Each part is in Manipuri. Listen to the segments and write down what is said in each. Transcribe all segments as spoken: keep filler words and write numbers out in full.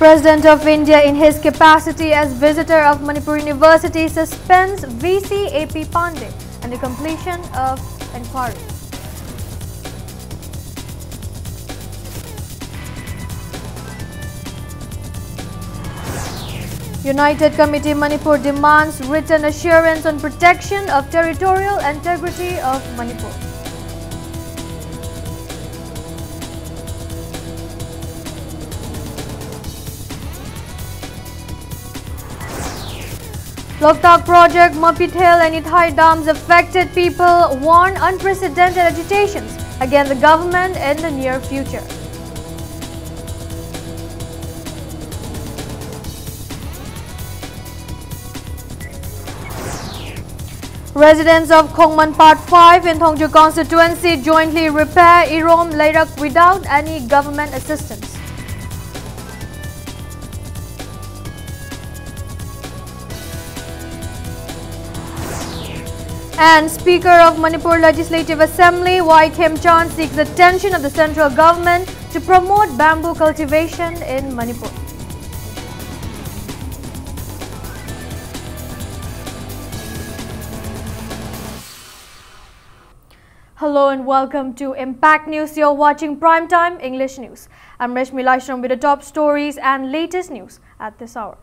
President of India in his capacity as visitor of Manipur University suspends V C A P Pandey and the completion of inquiry. United Committee Manipur demands written assurance on protection of territorial integrity of Manipur. Loktak Project, Mapithel and Ithai dams affected people warn unprecedented agitations against the government in the near future. Residents of Khongman Part five in Thongju constituency jointly repair Irom Leirak without any government assistance. And Speaker of Manipur Legislative Assembly Y Khemchand seeks attention of the central government to promote bamboo cultivation in Manipur. Hello and welcome to Impact News. You're watching Primetime English News. I'm Reshmi Laishram with the top stories and latest news at this hour.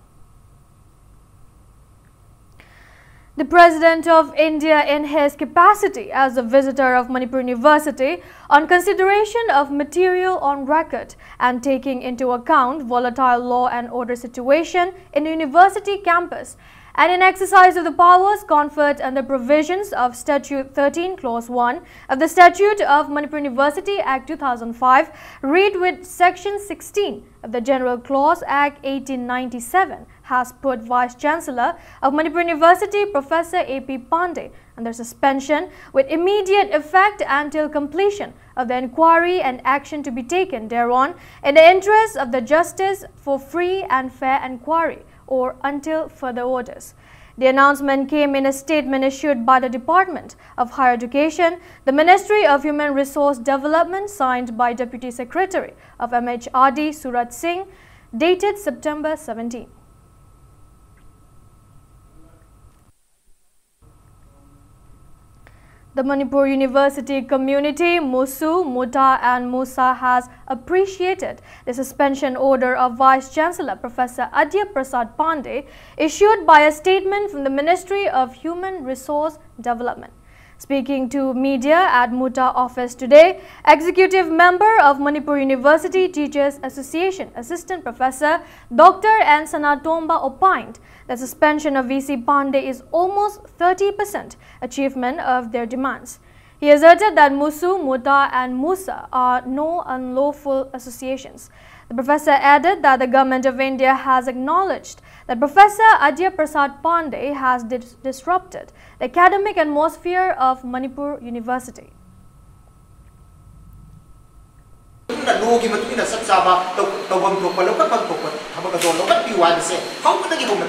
The President of India, in his capacity as a visitor of Manipur University, on consideration of material on record and taking into account volatile law and order situation in university campus, and in exercise of the powers conferred under provisions of Statute thirteen, Clause one of the Statute of Manipur University Act two thousand five, read with Section sixteen of the General Clause Act eighteen ninety-seven, has put Vice Chancellor of Manipur University, Professor A P Pandey, under suspension with immediate effect until completion of the inquiry and action to be taken thereon in the interest of the justice for free and fair inquiry or until further orders. The announcement came in a statement issued by the Department of Higher Education, the Ministry of Human Resource Development, signed by Deputy Secretary of M H R D Surat Singh, dated September seventeen. The Manipur University community, MUSU, MUTA and MUSA, has appreciated the suspension order of Vice Chancellor Professor Adya Prasad Pandey issued by a statement from the Ministry of Human Resource Development. Speaking to media at MUTA office today, Executive Member of Manipur University Teachers Association, Assistant Professor Doctor N Sanatomba, opined that suspension of V C Pandey is almost thirty percent achievement of their demands. He asserted that MUSU, MUTA and MUSA are no unlawful associations. The professor added that the Government of India has acknowledged that Professor Adya Prasad Pandey has dis- disrupted the academic atmosphere of Manipur University. ꯂꯣꯒꯤ ꯃꯇꯨꯡ ꯏꯟꯅ ꯆꯞ ꯆꯥꯕ ꯇꯧꯐꯝ ꯊꯣꯛꯄ ꯂꯧꯈꯠꯐꯝ ꯊꯣꯛꯄ ꯊꯕꯛ ꯑꯗꯣ ꯂꯧꯈꯠꯄꯤꯌꯨ ꯍꯥꯏꯕꯁꯦ ꯍꯧꯕꯗꯒꯤ ꯍꯧꯅ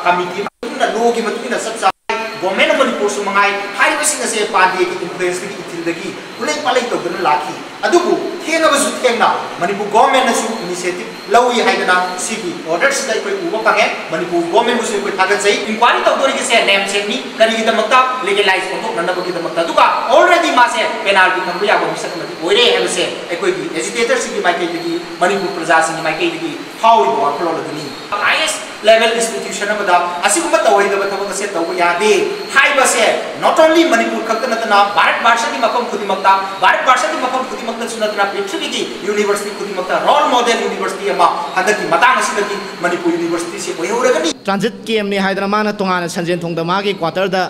ꯀꯃꯤꯇꯤ ꯑꯗꯨꯅ ꯂꯣꯒꯤ ꯃꯇꯨꯡ ꯏꯟꯅ ꯆꯞ ꯆꯥꯕ ꯒꯣꯔꯃꯦꯟ ꯑꯣꯐ ꯃꯅꯤꯄꯨꯔꯁꯨ ꯃꯉꯥꯏ ꯍꯥꯏꯔꯤꯕꯁꯤꯡ ꯑꯁꯦ ꯄꯥꯟꯗꯦꯒꯤ ꯏꯟꯐ꯭ꯂꯨꯌꯦꯟꯁꯇꯒꯤ ꯏꯊꯤꯜꯗꯒꯤ ꯎꯠꯂꯩ ꯄꯥꯜꯂꯩ ꯇꯧꯗꯨꯅ ꯂꯥꯛꯈꯤ꯫ ꯑꯗꯨꯕꯨ ꯊꯦꯡꯉꯕꯁꯨ ꯊꯦꯡꯅ ꯃꯅꯤꯄꯨꯔ ꯒꯣꯔꯃꯦꯟꯅꯁꯨ ꯏꯅꯤꯁꯤꯌꯦꯇꯤꯚ ꯂꯧꯏ ꯍꯥꯏꯗꯅ ꯁꯤꯒꯤ ꯑꯣꯔꯗꯔꯁꯤꯗ ꯑꯩꯈꯣꯏ ꯎꯕ ꯐꯪꯉꯦ꯫ ꯃꯅꯤꯄꯨꯔ ꯒꯣꯔꯃꯦꯟꯕꯨꯁꯨ ꯑꯩꯈꯣꯏ ꯊꯥꯒꯠꯆꯩ꯫ ꯏꯟꯀ꯭ꯋꯥꯏꯔꯤ ꯇꯧꯗꯣꯔꯤꯕꯁꯦ ꯅꯦꯝꯁꯦꯟꯅꯤ꯫ ꯀꯔꯤꯒꯤꯗꯃꯛꯇ? ꯂꯤꯒꯦꯂꯥꯏꯁ ꯑꯣꯟꯊꯣꯛꯅꯅꯕꯒꯤꯗꯃꯛꯇ꯫ ꯑꯗꯨꯒ ꯑꯣꯜꯔꯦꯗꯤ ꯃꯥꯁꯦ ꯄꯦꯅꯥꯜꯇꯤ ꯐꯪꯕ ꯌꯥꯕ ꯃꯤꯁꯛ ꯑꯃꯗꯤ ꯑꯣꯏꯔꯦ ꯍꯥꯏꯕꯁꯦ ꯑꯩꯈꯣꯏꯒꯤ ꯑꯦꯖꯤꯇꯦꯇꯔꯁꯤꯡꯒꯤ ꯃꯥꯏꯀꯩꯗꯒꯤ, ꯃꯅꯤꯄꯨꯔ ꯄ꯭ꯔꯖꯥꯁꯤꯡꯒꯤ ꯃꯥꯏꯀꯩꯗꯒꯤ ꯐꯥꯎꯔꯤꯕ ꯋꯥꯈꯜꯂꯣꯟ ꯑꯗꯨꯅꯤ꯫ ꯍꯥꯏꯌꯦꯁ ꯂꯦꯚꯦꯜ ꯏꯟꯁꯇꯤꯇ꯭ꯌꯨꯁꯟ ꯑꯃꯗ ꯑꯁꯤꯒꯨꯝꯕ ꯇꯧꯔꯣꯏꯗꯕ ꯊꯕꯛ ꯑꯁꯦ ꯇꯧꯕ ꯌꯥꯗꯦ ꯍꯥꯏꯕꯁꯦ not only ꯃꯅꯤꯄꯨꯔ ꯈꯛꯇ ꯅꯠꯇꯅ ꯚꯥꯔꯠ ꯚꯥꯔꯁꯒꯤ ꯃꯐꯝ ꯈꯨꯗꯤꯡꯃꯛꯇ, ꯚꯥꯔꯠ ꯚꯥꯔꯁꯒꯤ ꯃꯐꯝ ꯈꯨꯗꯤꯡꯃꯛꯇꯁꯨ ꯅꯠꯇꯅ ꯄ꯭ꯔꯤꯊꯤꯕꯤꯒꯤ ꯌꯨꯅꯤꯚꯔꯁꯤꯇꯤ ꯈꯨꯗꯤꯡꯃꯛꯇ ꯔꯣꯜ ꯃꯣꯗꯦꯜ ꯌꯨꯅꯤꯚꯔꯁꯤꯇꯤ ꯑꯃ ꯍꯟꯗꯛꯀꯤ ꯃꯇꯥꯡ ꯑꯁꯤꯗꯒꯤ ꯃꯅꯤꯄꯨꯔ ꯌꯨꯅꯤꯚꯔꯁꯤꯇꯤꯁꯦ ꯑꯣꯏꯍꯧꯔꯒꯅꯤ꯫ ꯇ꯭ꯔꯥꯟꯖꯤꯠ ꯀꯦꯝꯅꯤ ꯍꯥꯏꯗꯅ ꯃꯥꯅ ꯇꯣꯉꯥꯟꯅ ꯁꯟꯖꯦꯟ ꯊꯣꯡꯗ ꯃꯥꯒꯤ ꯀ꯭ꯋꯥꯇꯔꯗ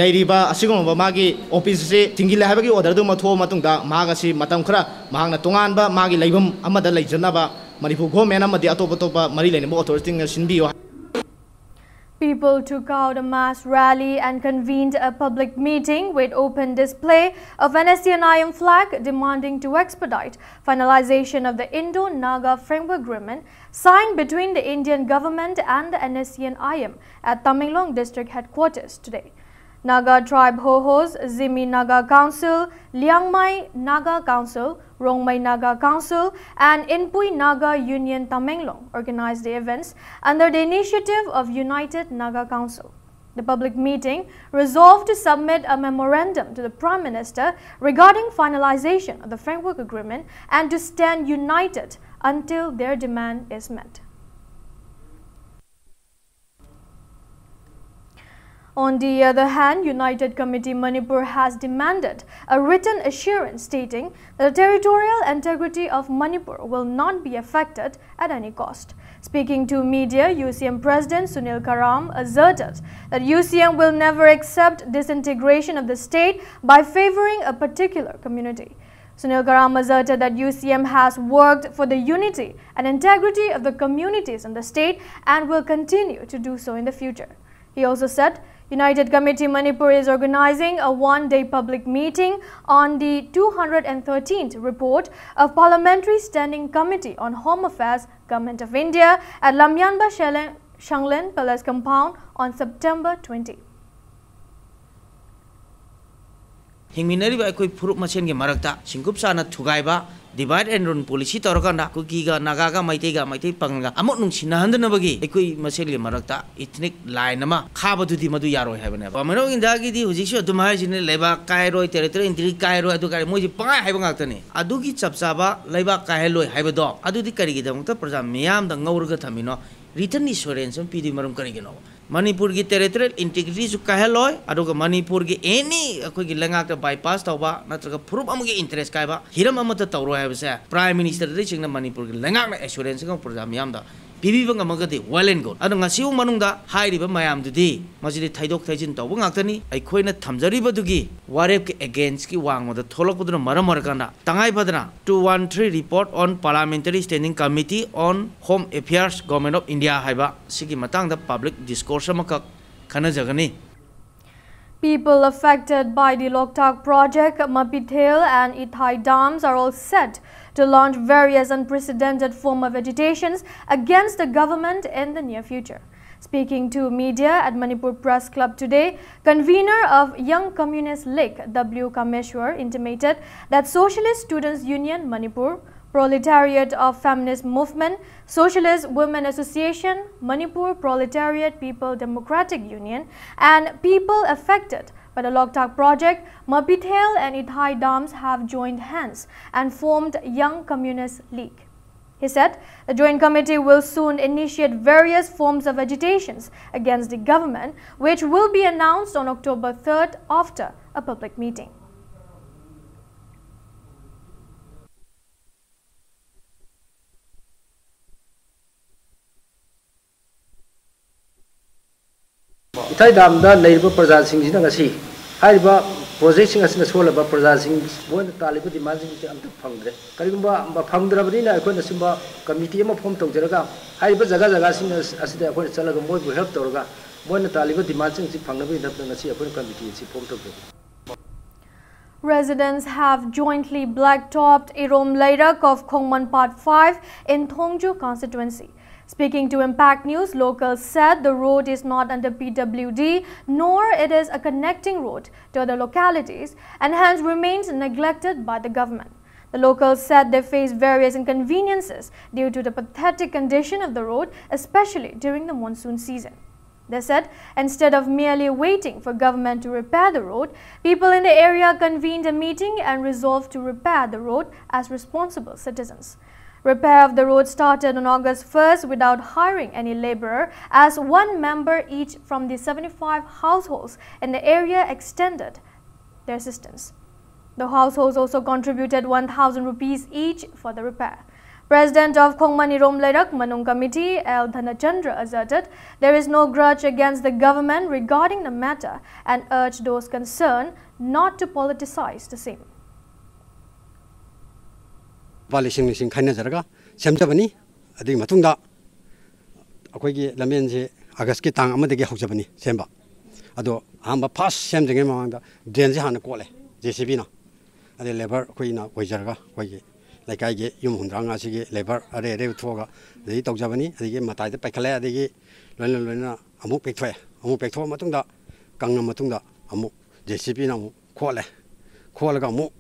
ꯂꯩꯔꯤꯕ ꯑꯁꯤꯒꯨꯝꯂꯕ ꯃꯥꯒꯤ ꯑꯣꯐꯤꯁ ꯑꯁꯤ ꯊꯤꯡꯖꯤꯜꯂꯦ ꯍꯥꯏꯕꯒꯤ ꯑꯣꯔꯗꯔꯗꯨ ꯑꯃ ꯊꯣꯛꯑ ꯃꯇꯨꯡꯗ ꯃꯍꯥꯛ ꯑꯁꯤ ꯃꯇꯝ ꯈꯔ ꯃꯍꯥꯛꯅ ꯇꯣꯉꯥꯟꯕ ꯃꯥꯒꯤ ꯂꯩꯐꯝ ꯑꯃꯗ ꯂꯩꯖꯅꯕ ꯃꯅꯤꯄꯨꯔ ꯒꯣꯔꯃꯦꯟ ꯑꯃꯗꯤ ꯑꯇꯣꯞ ꯑꯇꯣꯞꯄ ꯃꯔꯤ ꯂꯩꯅꯕ ꯑꯣꯊꯣꯔꯤꯇꯤꯁꯤꯡꯅ ꯁꯤꯟꯕꯤꯌꯨ ꯍꯥꯏ꯫ People took out a mass rally and convened a public meeting with open display of N S C N I M flag, demanding to expedite finalization of the Indo-Naga Framework Agreement signed between the Indian government and the N S C N I M at Tamenglong District Headquarters today. Naga Tribe Hohos, Zimi Naga Council, Liangmai Naga Council, Rongmei Naga Council, and Inpui Naga Union Tamenglong organized the events under the initiative of United Naga Council. The public meeting resolved to submit a memorandum to the Prime Minister regarding finalization of the framework agreement and to stand united until their demand is met. On the other hand, United Committee Manipur has demanded a written assurance stating that the territorial integrity of Manipur will not be affected at any cost. Speaking to media, U C M President Sunil Karam asserted that U C M will never accept disintegration of the state by favoring a particular community. Sunil Karam asserted that U C M has worked for the unity and integrity of the communities in the state and will continue to do so in the future. He also said United Committee Manipur is organizing a one-day public meeting on the two hundred thirteenth report of Parliamentary Standing Committee on Home Affairs, Government of India, at Lamyanba Shanglen Palace compound on September twenty. ꯍꯤꯡꯃꯤꯟꯅꯔꯤꯕ ꯑꯩꯈꯣꯏ ꯐꯨꯔꯨꯞ ꯃꯁꯦꯟꯒꯤ ꯃꯔꯛꯇ ꯁꯤꯡꯀꯨꯞ ꯆꯥꯅ ꯊꯨꯒꯥꯏꯕ, divide and rule policy ꯇꯧꯔꯀꯥꯟꯗ ꯀꯨꯀꯤꯒ ꯅꯥꯒꯥꯒ ꯃꯩꯇꯩꯒ ꯃꯩꯇꯩ ꯄꯥꯉꯜꯒ ꯑꯃꯨꯛ ꯅꯨꯡꯁꯤꯅꯍꯟꯗꯅꯕꯒꯤ ꯑꯩꯈꯣꯏ ꯃꯁꯦꯟꯒꯤ ꯃꯔꯛꯇ ethnic line ꯑꯃ ꯈꯥꯕꯗꯨꯗꯤ ꯃꯗꯨ ꯌꯥꯔꯣꯏ ꯍꯥꯏꯕꯅꯦꯕ꯫ Government of Indiaꯒꯤꯗꯤ ꯍꯧꯖꯤꯛꯁꯨ ꯑꯗꯨꯝ ꯍꯥꯏꯔꯤꯁꯤꯅꯦ, ꯂꯩꯕꯥꯛ ꯀꯥꯏꯔꯣꯏ, territorial integrity ꯀꯥꯏꯔꯣꯏ, ꯑꯗꯨ ꯀꯥꯏꯔꯣꯏ, ꯃꯣꯏꯗꯤ ꯄꯪꯍꯥꯏ ꯍꯥꯏꯕ ꯉꯥꯛꯇꯅꯤ꯫ ꯑꯗꯨꯒꯤ ꯆꯞ ꯆꯥꯕ ꯂꯩꯕꯥꯛ ꯀꯥꯏꯍꯜꯂꯣꯏ ꯍꯥꯏꯕꯗꯣ ꯑꯗꯨꯗꯤ ꯀꯔꯤꯒꯤꯗꯃꯛꯇ ꯄ꯭ꯔꯖꯥ ꯃꯤꯌꯥꯝꯗ ꯉꯧꯔꯒ ꯊꯝꯃꯤꯅꯣ? Written assurance ꯑꯃ ꯄꯤꯗꯣꯏ ꯃꯔꯝ ꯀꯔꯤꯒꯤꯅꯣ? ꯃꯅꯤꯄꯨꯔꯒꯤ territorial integrityꯁꯨ ꯀꯥꯏꯍꯜꯂꯣꯏ, ꯑꯗꯨꯒ ꯃꯅꯤꯄꯨꯔꯒꯤ any ꯑꯩꯈꯣꯏꯒꯤ ꯂꯩꯉꯥꯛꯇ bypass ꯇꯧꯕ ꯅꯠꯇ꯭ꯔꯒ ꯐꯨꯔꯨꯞ ꯑꯃꯒꯤ interest ꯀꯥꯏꯕ ꯍꯤꯔꯝ ꯑꯃꯠꯇ ꯇꯧꯔꯣꯏ ꯍꯥꯏꯕꯁꯦ Prime Ministerꯗꯒꯤ ꯆꯤꯡꯅ ꯃꯅꯤꯄꯨꯔꯒꯤ ꯂꯩꯉꯥꯛꯅ assurance ꯑꯃ ꯄ꯭ꯔꯖꯥ ꯃꯤꯌꯥꯝꯗ ꯄꯤꯕꯤꯕ ꯉꯝꯃꯒꯗꯤ well and good꯫ ꯑꯗꯣ ꯉꯁꯤꯐꯥꯎ ꯃꯅꯨꯡꯗ ꯍꯥꯏꯔꯤꯕ ꯃꯌꯥꯝꯗꯨꯗꯤ ꯃꯁꯤꯗꯤ ꯊꯩꯗꯣꯛ ꯊꯩꯖꯤꯟ ꯇꯧꯕ ꯉꯥꯛꯇꯅꯤ꯫ ꯑꯩꯈꯣꯏꯅ ꯊꯝꯖꯔꯤꯕꯗꯨꯒꯤ ꯋꯥꯔꯦꯞꯀꯤ againstꯀꯤ ꯋꯥꯡꯃꯗ ꯊꯣꯛꯂꯛꯄꯗꯨꯅ ꯃꯔꯝ ꯑꯣꯏꯔꯀꯥꯟꯗ ꯇꯉꯥꯏ ꯐꯗꯅ two one three report on Parliamentary Standing Committee on Home Affairs, Government of India ꯍꯥꯏꯕ ꯁꯤꯒꯤ ꯃꯇꯥꯡꯗ public discourse ꯑꯃꯈꯛ ꯈꯟꯅꯖꯒꯅꯤ꯫ People affected by the Loktak project, Mapithel and Ithai dams are all set to launch various unprecedented form of agitations against the government in the near future. Speaking to media at Manipur Press Club today, convener of Young Communist League, W Kameshwar, intimated that Socialist Students Union Manipur, Proletariat of Feminist Movement, Socialist Women Association, Manipur Proletariat People Democratic Union, and people affected by the Loktak project, Mapithel and Ithai dams have joined hands and formed Young Communist League. He said the Joint Committee will soon initiate various forms of agitations against the government, which will be announced on October third after a public meeting. ꯏꯊꯥꯏ ꯗꯥꯝꯗ ꯂꯩꯔꯤꯕ ꯄ꯭ꯔꯖꯥꯁꯤꯡꯁꯤꯅ ꯉꯁꯤ ꯍꯥꯏꯔꯤꯕ ꯄ꯭ꯔꯣꯖꯦꯛꯁꯤꯡ ꯑꯁꯤꯅ ꯁꯣꯜꯂꯕ ꯄ꯭ꯔꯖꯥꯁꯤꯡ ꯃꯣꯏꯅ ꯇꯥꯜꯂꯤꯕ ꯗꯤꯃꯥꯟꯁꯤꯡꯁꯦ ꯑꯝꯇ ꯐꯪꯗ꯭ꯔꯦ꯫ ꯀꯔꯤꯒꯨꯝꯕ ꯐꯪꯗ꯭ꯔꯕꯅꯤꯅ ꯑꯩꯈꯣꯏꯅ ꯁꯤꯒꯨꯝꯕ ꯀꯃꯤꯇꯤ ꯑꯃ ꯐꯣꯝ ꯇꯧꯖꯔꯒ ꯍꯥꯏꯔꯤꯕ ꯖꯒꯥ ꯖꯒꯥꯁꯤꯡ ꯑꯁꯤꯗ ꯑꯩꯈꯣꯏꯅ ꯆꯠꯂꯒ ꯃꯣꯏꯕꯨ ꯍꯦꯜꯞ ꯇꯧꯔꯒ ꯃꯣꯏꯅ ꯇꯥꯜꯂꯤꯕ ꯗꯤꯃꯥꯟꯁꯤꯡ ꯑꯁꯤ ꯐꯪꯅꯕꯒꯤꯗꯃꯛꯇ ꯉꯁꯤ ꯑꯩꯈꯣꯏꯅ ꯀꯃꯤꯇꯤ ꯑꯁꯤ ꯐꯣꯝ ꯇꯧꯖꯕꯅꯤ꯫ Residents have jointly blacktopped Irom Leirak of Khongman Part five in Thongju constituency. Speaking to Impact News, locals said the road is not under P W D, nor it is a connecting road to other localities and hence remains neglected by the government. The locals said they face various inconveniences due to the pathetic condition of the road, especially during the monsoon season. They said instead of merely waiting for government to repair the road, people in the area convened a meeting and resolved to repair the road as responsible citizens. Repair of the road started on August first without hiring any laborer, as one member each from the seventy-five households in the area extended their assistance. The households also contributed one thousand rupees each for the repair. President of Khongman Irom Leirak Manung Committee, L Dhanachandra, asserted there is no grudge against the government regarding the matter and urged those concerned not to politicize the same. ꯂꯨꯄꯥ ꯂꯤꯁꯤꯡ ꯂꯤꯁꯤꯡ ꯈꯥꯏꯅꯖꯔꯒ ꯁꯦꯝꯖꯕꯅꯤ꯫ ꯑꯗꯨꯒꯤ ꯃꯇꯨꯡꯗ ꯑꯩꯈꯣꯏꯒꯤ ꯂꯝꯕꯦꯟꯁꯦ ꯑꯥꯒꯁꯀꯤ ꯇꯥꯡ ꯑꯃꯗꯒꯤ ꯍꯧꯖꯕꯅꯤ ꯁꯦꯝꯕ꯫ ꯑꯗꯣ ꯑꯍꯥꯟꯕ ꯐꯥꯔꯁ ꯁꯦꯝꯗ꯭ꯔꯤꯉꯩ ꯃꯃꯥꯡꯗ ꯗ꯭ꯔꯦꯟꯁꯦ ꯍꯥꯟꯅ ꯀꯣꯠꯂꯦ ꯖꯦ ꯁꯤ ꯕꯤꯅ꯫ ꯑꯗꯩ ꯂꯦꯕꯔ ꯑꯩꯈꯣꯏꯅ ꯑꯣꯏꯖꯔꯒ ꯑꯩꯈꯣꯏꯒꯤ ꯂꯩꯀꯥꯏꯒꯤ ꯌꯨꯝ ꯍꯨꯝꯗ꯭ꯔꯥ ꯃꯉꯥꯁꯤꯒꯤ ꯂꯦꯕꯔ ꯑꯔꯩ ꯑꯔꯩꯕ ꯊꯣꯛꯑꯒ ꯑꯗꯒꯤ ꯇꯧꯖꯕꯅꯤ꯫ ꯑꯗꯒꯤ ꯃꯇꯥꯏꯗ ꯄꯩꯈꯠꯂꯦ, ꯑꯗꯒꯤ ꯂꯣꯏꯅ ꯂꯣꯏꯅ ꯑꯃꯨꯛ ꯄꯦꯛꯊꯣꯛꯑꯦ꯫ ꯑꯃꯨꯛ ꯄꯦꯛꯊꯣꯛꯑ ꯃꯇꯨꯡꯗ, ꯀꯪꯉ ꯃꯇꯨꯡꯗ ꯑꯃꯨꯛ ꯖꯦ ꯁꯤ ꯕꯤꯅ ꯑꯃꯨꯛ ꯈꯣꯠꯂꯦ꯫ ꯈꯣꯠꯂꯒ ꯑꯃꯨꯛ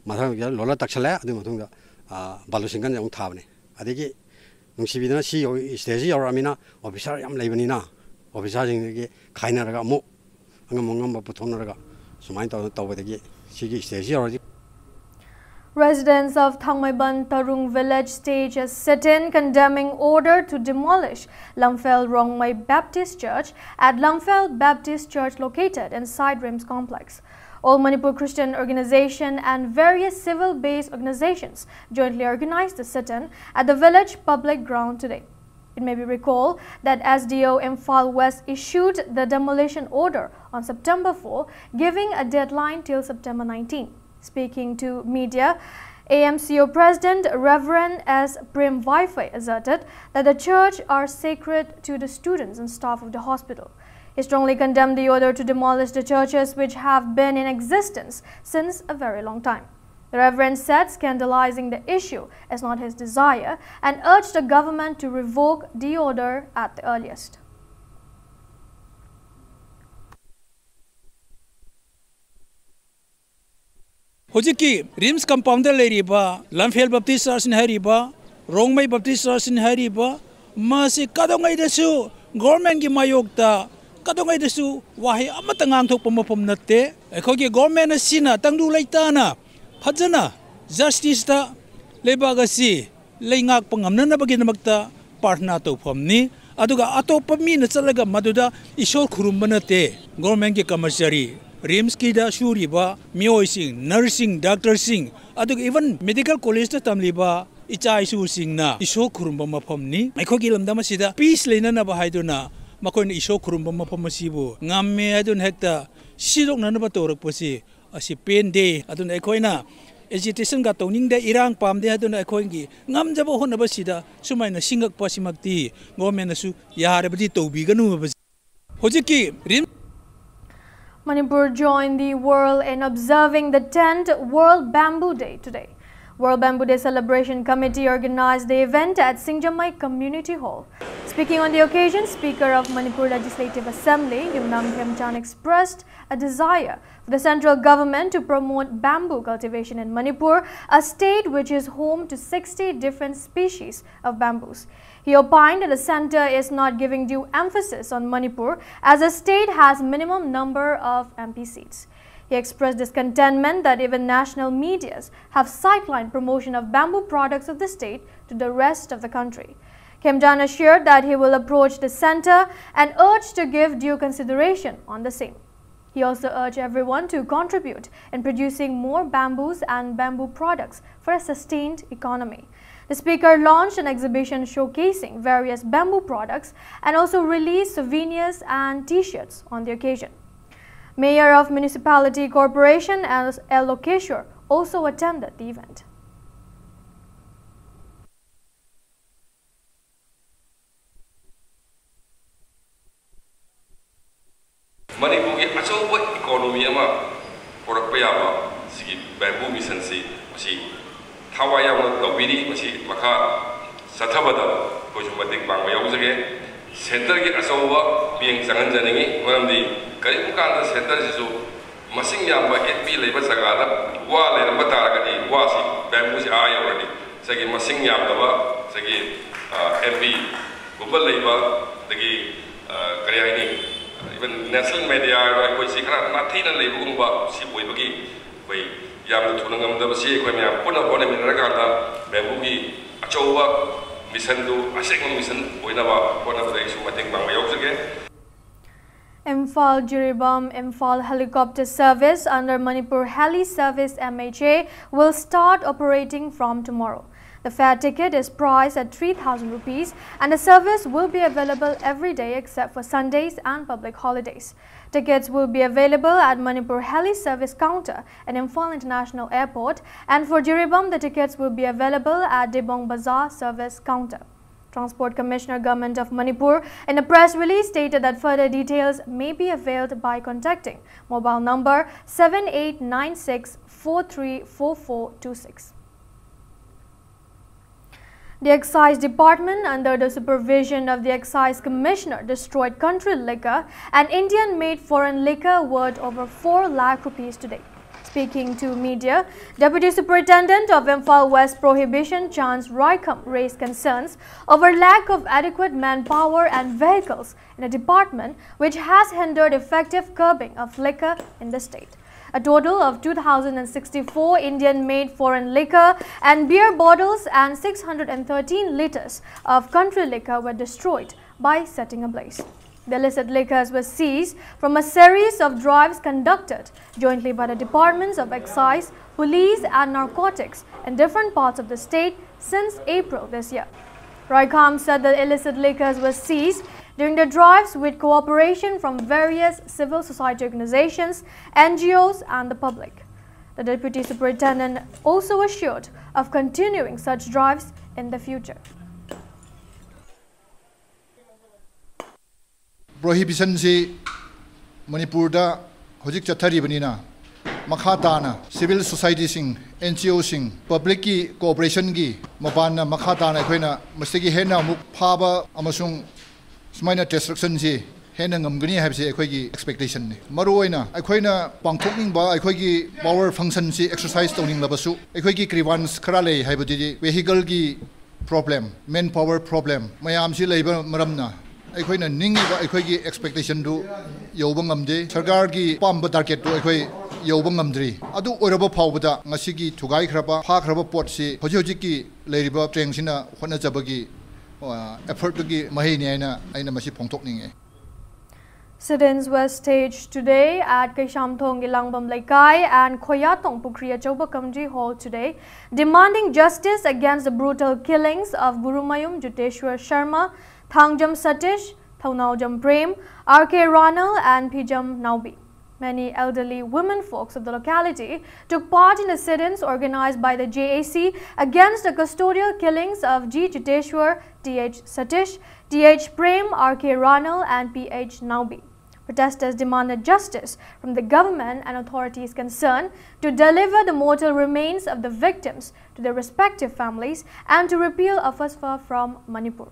ꯃꯊꯪꯗ ꯂꯣꯂꯔ ꯇꯛꯁꯜꯂꯦ꯫ ꯑꯗꯨꯒꯤ ꯃꯇꯨꯡꯗ, ꯑ, ꯕꯥꯂꯨ ꯁꯤꯡꯒꯟꯁꯦ ꯑꯃꯨꯛ ꯊꯥꯕꯅꯦ꯫ ꯑꯗꯒꯤ ꯅꯨꯡꯁꯤꯕꯤꯗꯅ ꯁꯤ ꯌꯧ-, ꯁ꯭ꯇꯦꯖꯁꯤ ꯌꯧꯔꯛꯑꯃꯤꯅ, ꯑꯣꯐꯤꯁꯥꯔ ꯌꯥꯝ ꯂꯩꯕꯅꯤꯅ, ꯑꯣꯐꯤꯁꯥꯔꯁꯤꯡꯗꯒꯤ ꯈꯥꯏꯅꯔꯒ ꯑꯃꯨꯛ ꯑꯉꯝ ꯑꯉꯝꯕ ꯄꯨꯊꯣꯛꯅꯔꯒ ꯁꯨꯃꯥꯏꯅ ꯇꯧꯗꯅ ꯇꯧꯕꯗꯒꯤ ꯁꯤꯒꯤ ꯁ꯭ꯇꯦꯖꯁꯤ ꯌꯧꯔꯁꯤ꯫ Residents of Thangmeiban Tarung village stage a sit-in condemning order to demolish Lamphel Rongmei Baptist Church at Lamphel Baptist Church located inside RIMS complex. All Manipur Christian Organization and various civil-based organizations jointly organized the sit-in at the village public ground today. It may be recalled that S D O Imphal West issued the demolition order on September four, giving a deadline till September nineteen. Speaking to media, A M C O President Reverend S Prem Vaifei asserted that the church are sacred to the students and staff of the hospital. He strongly condemned the order to demolish the churches which have been in existence since a very long time. The Reverend said scandalizing the issue is not his desire and urged the government to revoke the order at the earliest. ꯍꯧꯖꯤꯛꯀꯤ ꯔꯤꯝꯁ ꯀꯝꯄꯥꯎꯟꯗ ꯂꯩꯔꯤꯕ ꯂꯝꯐꯦꯜ ꯕꯞꯇꯤꯁ ꯆꯔꯆꯅꯤ ꯍꯥꯏꯔꯤꯕ, ꯔꯣꯡꯃꯩ ꯕꯞꯇꯤꯁ ꯆꯔꯆꯅꯤ ꯍꯥꯏꯔꯤꯕ, ꯃꯁꯤ ꯀꯩꯗꯧꯉꯩꯗꯁꯨ ꯒꯣꯔꯃꯦꯟꯒꯤ ꯃꯥꯌꯣꯛꯇ ꯀꯩꯗꯧꯉꯩꯗꯁꯨ ꯋꯥꯍꯩ ꯑꯃꯠꯇ ꯉꯥꯡꯊꯣꯛꯄ ꯃꯐꯝ ꯅꯠꯇꯦ꯫ ꯑꯩꯈꯣꯏꯒꯤ ꯒꯣꯔꯃꯦꯟ ꯑꯁꯤꯅ ꯇꯪꯗꯨ ꯂꯩꯇꯥꯅ ꯐꯖꯅ ꯖꯁꯇꯤꯁꯇ ꯂꯩꯕꯥꯛ ꯑꯁꯤ ꯂꯩꯉꯥꯛꯄ ꯉꯝꯅꯅꯕꯒꯤꯗꯃꯛꯇ ꯄ꯭ꯔꯥꯔꯊꯅꯥ ꯇꯧꯐꯝꯅꯤ꯫ ꯑꯗꯨꯒ ꯑꯇꯣꯞꯄ ꯃꯤꯅ ꯆꯠꯂꯒ ꯃꯗꯨꯗ ꯏꯁꯣꯔ ꯈꯨꯔꯨꯝꯕ ꯅꯠꯇꯦ꯫ ꯒꯣꯔꯃꯦꯟꯒꯤ ꯀꯔꯃꯆꯥꯔꯤ, ꯔꯤꯝꯁꯀꯤꯗ ꯁꯨꯔꯤꯕ ꯃꯤꯑꯣꯏꯁꯤꯡ, ꯅꯔꯁꯁꯤꯡ, ꯗꯥꯛꯇꯔꯁꯤꯡ, ꯑꯗꯨꯒ ꯏꯚꯟ ꯃꯦꯗꯤꯀꯦꯜ ꯀꯣꯂꯦꯖꯇ ꯇꯝꯂꯤꯕ ꯏꯆꯥ ꯏꯁꯨꯁꯤꯡꯅ ꯏꯁꯣꯔ ꯈꯨꯔꯨꯝꯕ ꯃꯐꯝꯅꯤ꯫ ꯑꯩꯈꯣꯏꯒꯤ ꯂꯝꯗꯝ ꯑꯁꯤꯗ ꯄꯤꯁ ꯂꯩꯅꯅꯕ ꯍꯥꯏꯗꯨꯅ ꯃꯈꯣꯏꯅ ꯏꯁꯣꯔ ꯈꯨꯔꯨꯝꯕ ꯃꯐꯝ ꯑꯁꯤꯕꯨ ꯉꯝꯃꯦ ꯍꯥꯏꯗꯨꯅ ꯍꯦꯛꯇ ꯁꯤꯗꯣꯛꯅꯅꯕ ꯇꯧꯔꯛꯄꯁꯤ ꯑꯁꯤ ꯄꯦꯟꯗꯦ꯫ ꯑꯗꯨꯅ ꯑꯩꯈꯣꯏꯅ ꯑꯦꯖꯤꯇꯦꯁꯟꯒ ꯇꯧꯅꯤꯡꯗꯦ, ꯏꯔꯥꯡ ꯄꯥꯝꯗꯦ꯫ ꯑꯗꯨꯅ ꯑꯩꯈꯣꯏꯒꯤ ꯉꯝꯖꯕ ꯍꯣꯠꯅꯕꯁꯤꯗ ꯁꯨꯃꯥꯏꯅ ꯁꯤꯡꯉꯛꯄꯁꯤꯃꯛꯇꯤ ꯒꯣꯔꯃꯦꯟꯅꯁꯨ ꯌꯥꯔꯕꯗꯤ ꯇꯧꯕꯤꯒꯅꯨ ꯍꯥꯏꯕꯁꯤ꯫ ꯍꯧꯖꯤꯛꯀꯤ rim Manipur joined the world in observing the tenth World Bamboo Day today. World Bamboo Day Celebration Committee organized the event at Singjamei Community Hall. Speaking on the occasion, Speaker of Manipur Legislative Assembly, Yumnam Khemchand, expressed a desire for the central government to promote bamboo cultivation in Manipur, a state which is home to sixty different species of bamboos. He opined that the centre is not giving due emphasis on Manipur, as the state has minimum number of M P seats. He expressed discontentment that even national medias have sidelined promotion of bamboo products of the state to the rest of the country. Khemchand assured that he will approach the centre and urge to give due consideration on the same. He also urged everyone to contribute in producing more bamboos and bamboo products for a sustained economy. The speaker launched an exhibition showcasing various bamboo products and also released souvenirs and T-shirts on the occasion. Mayor of Municipality Corporation, L Lokeshwar, also attended the event. ꯃꯅꯤꯄꯨꯔꯒꯤ ꯑꯆꯧꯕ ꯏꯀꯣꯅꯣꯃꯤ ꯑꯃ ꯄꯨꯔꯛꯄ ꯌꯥꯕ ꯁꯤꯒꯤ ꯕꯦꯝꯕꯨ ꯃꯤꯁꯟꯁꯤ ꯃꯁꯤ ꯊꯋꯥꯏ ꯌꯥꯎꯅ ꯇꯧꯕꯤꯔꯤ꯫ ꯃꯁꯤ ꯃꯈꯥ ꯆꯠꯊꯕꯗ ꯑꯩꯈꯣꯏꯁꯨ ꯃꯇꯦꯡ ꯄꯥꯡꯕ ꯌꯥꯎꯖꯒꯦ꯫ ꯁꯦꯟꯇꯔꯒꯤ ꯑꯆꯧꯕ ꯃꯤꯠꯌꯦꯡ ꯆꯪꯍꯟꯖꯅꯤꯡꯉꯤ꯫ ꯃꯔꯝꯗꯤ ꯀꯔꯤꯒꯨꯝꯕ ꯀꯥꯟꯗ ꯁꯦꯟꯇꯔꯁꯤꯁꯨ ꯃꯁꯤꯡ ꯌꯥꯝꯕ ꯑꯦꯝ ꯄꯤ ꯂꯩꯕ ꯖꯒꯥꯗ ꯋꯥ ꯂꯩꯔꯝꯕ ꯇꯥꯔꯒꯗꯤ ꯋꯥꯁꯤ ꯕꯦꯝꯕꯨꯁꯤ ꯑꯥ ꯌꯧꯔꯅꯤ꯫ ꯉꯁꯥꯏꯒꯤ ꯃꯁꯤꯡ ꯌꯥꯝꯗꯕ ꯉꯁꯥꯏꯒꯤ ꯑꯦꯝ ꯄꯤꯒꯨꯝꯕ ꯂꯩꯕ ꯑꯗꯒꯤ ꯀꯔꯤ ꯍꯥꯏꯅꯤ, even national media ꯍꯥꯏꯔꯣ, ꯑꯩꯈꯣꯏꯁꯤ ꯈꯔ ꯅꯥꯊꯩꯅ ꯂꯩꯕꯒꯨꯝꯕ ꯁꯤ ꯑꯣꯏꯕꯒꯤ ꯑꯩꯈꯣꯏ ꯌꯥꯝꯅ ꯊꯨꯅ ꯉꯝꯗꯕꯁꯤ ꯑꯩꯈꯣꯏ ꯃꯌꯥꯝ ꯄꯨꯟꯅ ꯍꯣꯠꯅꯃꯤꯟꯅꯔꯀꯥꯟꯗ ꯕꯦꯝꯕꯨꯒꯤ ꯑꯆꯧꯕ ꯃꯤꯁꯟꯗꯨ ꯑꯁꯦꯡꯕ ꯃꯤꯁꯟ ꯑꯣꯏꯅꯕ ꯍꯣꯠꯅꯕꯗ ꯑꯩꯁꯨ ꯃꯇꯦꯡ ꯄꯥꯡꯕ ꯌꯥꯎꯖꯒꯦ꯫ Imphal Jiribam Imphal helicopter service under Manipur Heli Service M H A will start operating from tomorrow. The fare ticket is priced at three thousand rupees and the service will be available every day except for Sundays and public holidays. Tickets will be available at Manipur Heli Service Counter at Imphal International Airport, and for Jiribam the tickets will be available at Dibong Bazaar Service Counter. Transport Commissioner, Government of Manipur, in a press release stated that further details may be availed by contacting mobile number seven eight nine six four three four four two six. The Excise Department, under the supervision of the Excise Commissioner, destroyed country liquor and Indian-made foreign liquor worth over four lakh rupees today. Speaking to media, Deputy Superintendent of Imphal West Prohibition, Chance Raikham, raised concerns over lack of adequate manpower and vehicles in a department which has hindered effective curbing of liquor in the state. A total of two thousand sixty-four Indian-made foreign liquor and beer bottles and six hundred thirteen liters of country liquor were destroyed by setting ablaze. The illicit liquors were seized from a series of drives conducted jointly by the Departments of Excise, Police and Narcotics in different parts of the state since April this year. Raikham said the illicit liquors were seized during the drives with cooperation from various civil society organizations, N G Os and the public. The Deputy Superintendent also assured of continuing such drives in the future. Prohibitionꯁꯤ ꯃꯅꯤꯄꯨꯔꯗ ꯍꯧꯖꯤꯛ ꯆꯠꯊꯔꯤꯕꯅꯤꯅ, ꯃꯈꯥ ꯇꯥꯅ civil societyꯁꯤꯡ, N G Oꯁꯤꯡ, publicꯀꯤ cooperationꯒꯤ ꯃꯄꯥꯟꯅ ꯃꯈꯥ ꯇꯥꯅ ꯑꯩꯈꯣꯏꯅ ꯃꯁꯤꯗꯒꯤ ꯍꯦꯟꯅ ꯑꯃꯨꯛ ꯐꯥꯕ ꯑꯃꯁꯨꯡ ꯁꯨꯃꯥꯏꯅ destructionꯁꯤ ꯍꯦꯟꯅ ꯉꯝꯒꯅꯤ ꯍꯥꯏꯕꯁꯤ ꯑꯩꯈꯣꯏꯒꯤ expectationꯅꯤ꯫ ꯃꯔꯨꯑꯣꯏꯅ ꯑꯩꯈꯣꯏꯅ ꯄꯥꯡꯊꯣꯛꯅꯤꯡꯕ ꯑꯩꯈꯣꯏꯒꯤ power functionꯁꯤ exercise ꯇꯧꯅꯤꯡꯂꯕꯁꯨ, ꯑꯩꯈꯣꯏꯒꯤ grievance ꯈꯔ ꯂꯩ, ꯍꯥꯏꯕꯗꯤ vehicleꯒꯤ problem, manpower problem ꯃꯌꯥꯝꯁꯤ ꯂꯩꯕ ꯃꯔꯝꯅ ꯑꯩꯈꯣꯏꯅ ꯅꯤꯡꯉꯤꯕ ꯑꯩꯈꯣꯏꯒꯤ expectationꯗꯨ ꯌꯧꯕ ꯉꯝꯗꯦ꯫ ꯁꯔꯀꯥꯔꯒꯤ ꯑꯄꯥꯝꯕ targetꯇꯨ ꯑꯩꯈꯣꯏ ꯌꯧꯕ ꯉꯝꯗ꯭ꯔꯤ꯫ ꯑꯗꯨ ꯑꯣꯏꯔꯕ ꯐꯥꯎꯕꯗ ꯉꯁꯤꯒꯤ ꯊꯨꯒꯥꯏꯈ꯭ꯔꯕ, ꯐꯥꯈ꯭ꯔꯕ ꯄꯣꯠꯁꯤ ꯍꯧꯖꯤꯛ ꯍꯧꯖꯤꯛꯀꯤ ꯂꯩꯔꯤꯕ ꯇ꯭ꯔꯦꯡꯁꯤꯅ ꯍꯣꯠꯅꯖꯕꯒꯤ, ꯑ, effortꯇꯨꯒꯤ ꯃꯍꯩꯅꯤ ꯍꯥꯏꯅ ꯑꯩꯅ ꯃꯁꯤ ꯐꯣꯡꯗꯣꯛꯅꯤꯡꯉꯤ꯫ Sit-ins were staged today at Keishamthong Ilangbam Leikai and Khoyatong Pukhri Achouba Community Hall today, demanding justice against the brutal killings of Gurumayum Juteshwar Sharma, Thangjam Satish, Thounaojam Prem, R K Ranal and Phijam Naobi. Many elderly women folks of the locality took part in the sit-ins organized by the J A C against the custodial killings of G Juteshwar, T H Satish, T H Prem, R K Ranal and P H Naobi. Protesters demanded justice from the government and authorities concerned to deliver the mortal remains of the victims to their respective families and to repeal AFSPA from Manipur.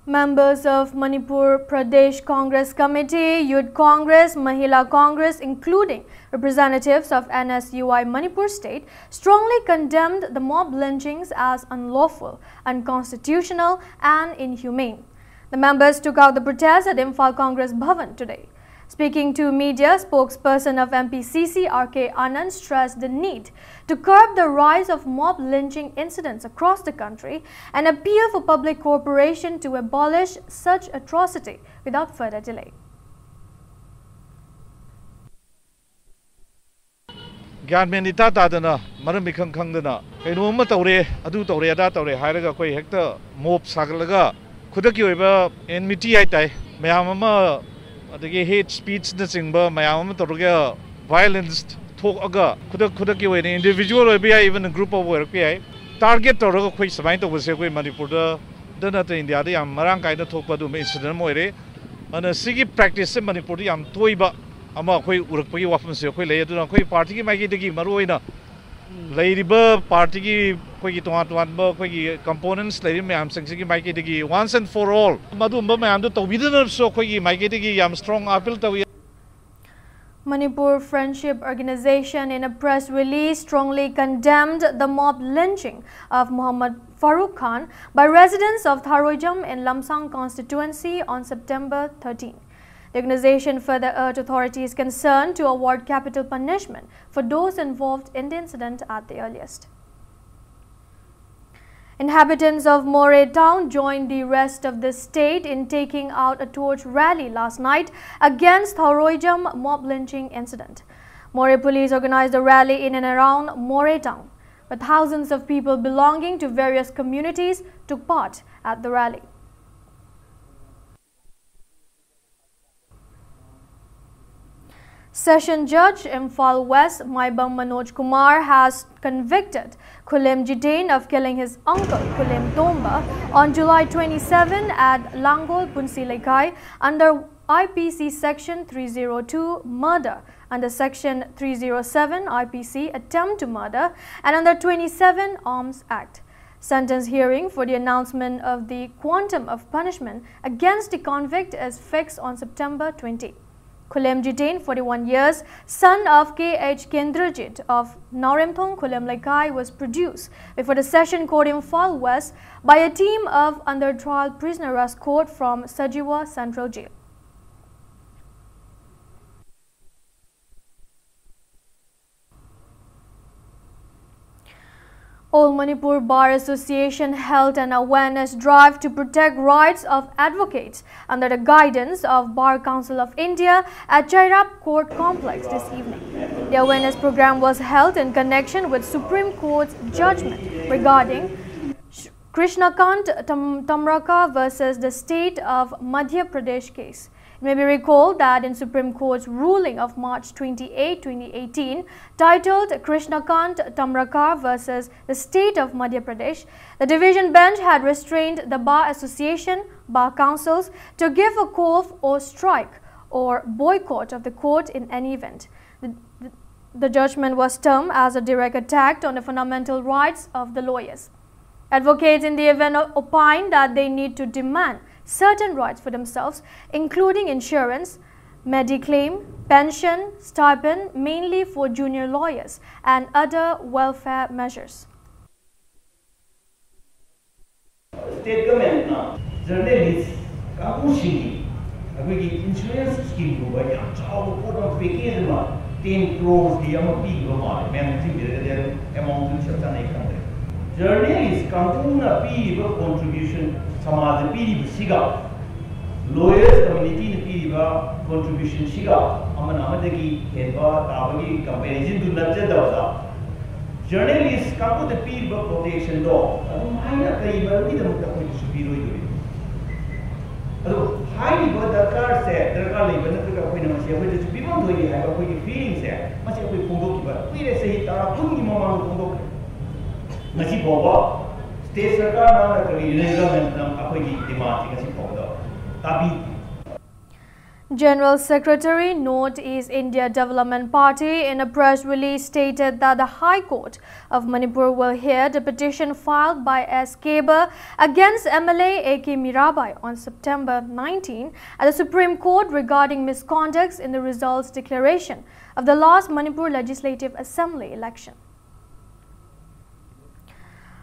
Members of Manipur Pradesh Congress Committee, Youth Congress, Mahila Congress, including representatives of NSUI Manipur State, strongly condemned the mob lynchings as unlawful, unconstitutional, and inhumane. The members took out the protest at Imphal Congress Bhavan today. Speaking to media, spokesperson of MPCC R K Anand stressed the need to curb the rise of mob lynching incidents across the country and appeal for public cooperation to abolish such atrocity without further delay. ꯒ꯭ꯌꯥꯟ ꯃꯦꯟ ꯏꯇꯥ ꯇꯥꯗꯅ, ꯃꯔꯝ ꯏꯈꯪ ꯈꯪꯗꯅ ꯀꯩꯅꯣꯝꯃ ꯇꯧꯔꯦ, ꯑꯗꯨ ꯇꯧꯔꯦ, ꯑꯗꯥ ꯇꯧꯔꯦ ꯍꯥꯏꯔꯒ ꯑꯩꯈꯣꯏ ꯍꯦꯛꯇ ꯃꯣꯞ ꯁꯥꯒꯠꯂꯒ ꯈꯨꯗꯛꯀꯤ ꯑꯣꯏꯕ ꯑꯦꯟꯃꯤꯇꯤ ꯍꯥꯏ ꯇꯥꯏ, ꯃꯌꯥꯝ ꯑꯃ, ꯑꯗꯒꯤ ꯍꯦꯠ ꯁ꯭ꯄꯤꯆꯅꯆꯤꯡꯕ ꯃꯌꯥꯝ ꯑꯃ ꯇꯧꯔꯒ ꯚꯥꯏꯑꯣꯂꯦꯟꯁ ꯊꯣꯛꯑꯒ ꯈꯨꯗꯛ ꯈꯨꯗꯛꯀꯤ ꯑꯣꯏꯅ ꯏꯟꯗꯤꯕꯤꯖꯨꯋꯦꯜ ꯑꯣꯏꯕ ꯌꯥꯏ, ꯏꯚꯟ ꯒ꯭ꯔꯨꯞ ꯑꯣꯐ ꯑꯣꯏꯔꯛꯄ ꯌꯥꯏ, ꯇꯥꯔꯒꯦꯠ ꯇꯧꯔꯒ ꯑꯩꯈꯣꯏ ꯁꯨꯃꯥꯏꯅ ꯇꯧꯕꯁꯦ ꯑꯩꯈꯣꯏ ꯃꯅꯤꯄꯨꯔꯗ ꯗ ꯅꯠꯇꯅ ꯏꯟꯗꯤꯌꯥꯗ ꯌꯥꯝ ꯃꯔꯥꯡ ꯀꯥꯏꯅ ꯊꯣꯛꯄ ꯑꯗꯨꯒꯨꯝꯕ ꯏꯟꯁꯤꯗꯦꯟ ꯑꯃ ꯑꯣꯏꯔꯦ꯫ ꯑꯗꯨꯅ ꯁꯤꯒꯤ ꯄ꯭ꯔꯦꯛꯇꯤꯁꯁꯦ ꯃꯅꯤꯄꯨꯔꯗ ꯌꯥꯝ ꯇꯣꯏꯕ ꯑꯃ ꯑꯩꯈꯣꯏ ꯎꯔꯛꯄꯒꯤ ꯋꯥꯐꯝꯁꯦ ꯑꯩꯈꯣꯏ ꯂꯩ꯫ ꯑꯗꯨꯅ ꯑꯩꯈꯣꯏ ꯄꯥꯔꯇꯤꯒꯤ ꯃꯥꯏꯀꯩꯗꯒꯤ ꯃꯔꯨꯑꯣꯏꯅ ꯂꯩꯔꯤꯕ ꯄꯥꯔꯇꯤꯒꯤ ꯑꯩꯈꯣꯏꯒꯤ ꯇꯣꯉꯥꯟ ꯇꯣꯉꯥꯟꯕ ꯑꯩꯈꯣꯏꯒꯤ ꯀꯝꯄꯣꯅꯦꯟꯠꯁ ꯂꯩꯔꯤꯕ ꯃꯌꯥꯝꯁꯤꯡꯁꯤꯒꯤ ꯃꯥꯏꯀꯩꯗꯒꯤ once and for all ꯃꯗꯨꯒꯨꯝꯕ ꯃꯌꯥꯝꯗꯨ ꯇꯧꯕꯤꯗꯅꯕꯁꯨ ꯑꯩꯈꯣꯏꯒꯤ ꯃꯥꯏꯀꯩꯗꯒꯤ ꯌꯥꯝ ꯁ꯭ꯇꯔꯣꯡ ꯑꯥꯄꯤꯜ ꯇꯧꯏ꯫ Manipur Friendship Organization, in a press release, strongly condemned the mob lynching of Muhammad Farooq Khan by residents of Tharoijam in Lamsang constituency on September thirteen. The organization further urged authorities concerned to award capital punishment for those involved in the incident at the earliest. Inhabitants of Moreh town joined the rest of the state in taking out a torch rally last night against Tharoijam mob lynching incident. Moreh police organized a rally in and around Moreh town, where thousands of people belonging to various communities took part at the rally. Session Judge, Imphal West, Maibam Manoj Kumar has convicted Khulem Jiten of killing his uncle, Khulem Tomba, on July twenty-seven at Langol Punsi Leikai under I P C Section three zero two, murder, under Section three zero seven I P C, attempt to murder, and under twenty-seven Arms Act. Sentence hearing for the announcement of the quantum of punishment against the convict is fixed on September twenty. Khulem Jiten, forty-one years, son of K H Kendrajit of Naoremthong Khulem Leikai, was produced before the Session Court Imphal West by a team of under trial prisoner escort from Sajiwa Central Jail. All Manipur Bar Association held an awareness drive to protect rights of advocates under the guidance of Bar Council of India at Chairap Court Complex this evening. The awareness program was held in connection with Supreme Court's judgment regarding Sh-, Krishnakant Tam-, Tamraka versus the State of Madhya Pradesh case. It may be recalled that in Supreme Court's ruling of March twenty-eight, twenty eighteen, titled Krishnakant Tamrakar versus the State of Madhya Pradesh, the division bench had restrained the Bar Association, Bar Councils to give a cough or strike or boycott of the court in any event. The, the, the judgment was termed as a direct attack on the fundamental rights of the lawyers. Advocates in the event o-, opine that they need to demand certain rights for themselves, including insurance, mediclaim, pension, stipend, mainly for junior lawyers, and other welfare measures. State government ꯅ journalist ꯀꯥꯡꯕꯨꯁꯤꯡꯒꯤ ꯑꯩꯈꯣꯏꯒꯤ insurance scheme ꯒꯨꯝꯕ ꯌꯥꯝ ꯆꯥꯎꯕ ꯄꯣꯠ ꯑꯃ, package ꯑꯃ, ten crores ꯀꯤ ꯑꯃ ꯄꯤꯈꯤꯕ ꯃꯥꯜꯂꯦ꯫ ꯃꯌꯥꯝ ꯅꯤꯡꯁꯤꯡꯕꯤꯔꯒꯗꯤ ꯑꯗꯨꯝ amount ꯗꯨ ꯆꯞ ꯆꯥꯅ ꯑꯩ ꯈꯪꯗ꯭ꯔꯦ꯫ Journalist ꯀꯥꯡꯕꯨꯅ ꯄꯤꯔꯤꯕ contribution, ꯁꯃꯥꯖꯗ ꯄꯤꯔꯤꯕꯁꯤꯒ, lawyers community ꯅ ꯄꯤꯔꯤꯕ contribution ꯁꯤꯒ ꯑꯃꯅ ꯑꯃꯗꯒꯤ ꯍꯦꯟꯕ ꯇꯥꯕꯒꯤ comparison ꯗꯨ ꯅꯠꯆꯗꯕꯗ, journalist ꯀꯥꯡꯕꯨꯗ ꯄꯤꯔꯤꯕ protection ꯗꯣ ꯑꯗꯨꯝ ꯍꯥꯏꯅ ꯀꯔꯤ ꯃꯔꯝꯒꯤꯗꯃꯛꯇ ꯑꯩꯈꯣꯏꯗꯁꯨ ꯄꯤꯔꯣꯏꯗꯣꯔꯤꯅꯣ? ꯑꯗꯣ ꯍꯥꯏꯔꯤꯕ ꯗꯔꯀꯥꯔꯁꯦ ꯗꯔꯀꯥꯔ ꯂꯩꯕ ꯅꯠꯇ꯭ꯔꯒ ꯑꯩꯈꯣꯏꯅ ꯃꯁꯤ ꯑꯩꯈꯣꯏꯗꯁꯨ ꯄꯤꯐꯝ ꯊꯣꯛꯏ ꯍꯥꯏꯕ ꯑꯩꯈꯣꯏꯒꯤ ꯐꯤꯂꯤꯡꯁꯦ ꯃꯁꯤ ꯑꯩꯈꯣꯏ ꯐꯣꯡꯗꯣꯛꯈꯤꯕ ꯀꯨꯏꯔꯦ, ꯆꯍꯤ ꯇꯔꯥ ꯀꯨꯟꯒꯤ ꯃꯃꯥꯡꯗ ꯐꯣꯡꯗꯣꯛꯈ꯭ꯔꯦ꯫ ꯉꯁꯤ ꯐꯥꯎꯕ ꯁ꯭ꯇꯦꯠ ꯁꯔꯀꯥꯔꯅ ꯅꯠꯇ꯭ꯔꯒ ꯌꯨꯅꯤꯌꯟ ꯒꯚꯔꯟꯃꯦꯟꯠꯅ ꯑꯩꯈꯣꯏꯒꯤ ꯗꯤꯃꯥꯟꯁꯦ ꯉꯁꯤ ꯐꯥꯎꯕꯗ ꯇꯥꯕꯤꯗꯦ꯫ General Secretary, North East India Development Party, in a press release stated that the High Court of Manipur will hear the petition filed by S Keba against M L A A K Mirabai on September nineteen at the Supreme Court regarding misconducts in the results declaration of the last Manipur Legislative Assembly election.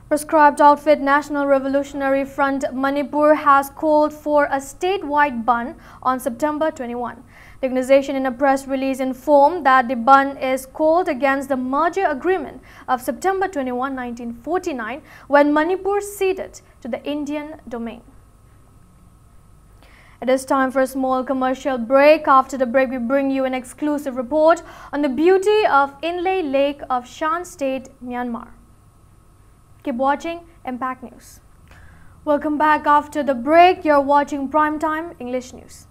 Proscribed outfit National Revolutionary Front Manipur has called for a statewide bandh on September twenty-one. The organization, in a press release, informed that the bandh is called against the merger agreement of September twenty-one, nineteen forty-nine, when Manipur ceded to the Indian domain. It is time for a small commercial break. After the break, we bring you an exclusive report on the beauty of Inle Lake of Shan State, Myanmar. Keep watching Impact News. Welcome back after the break. You're watching Primetime English News.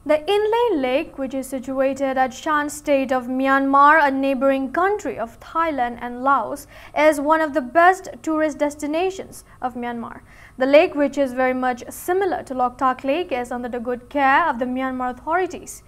The Inle Lake, which is situated at Shan State of Myanmar, a neighboring country of Thailand and Laos, is one of the best tourist destinations of Myanmar. The lake, which is very much similar to Loktak Lake, is under the good care of the Myanmar authorities.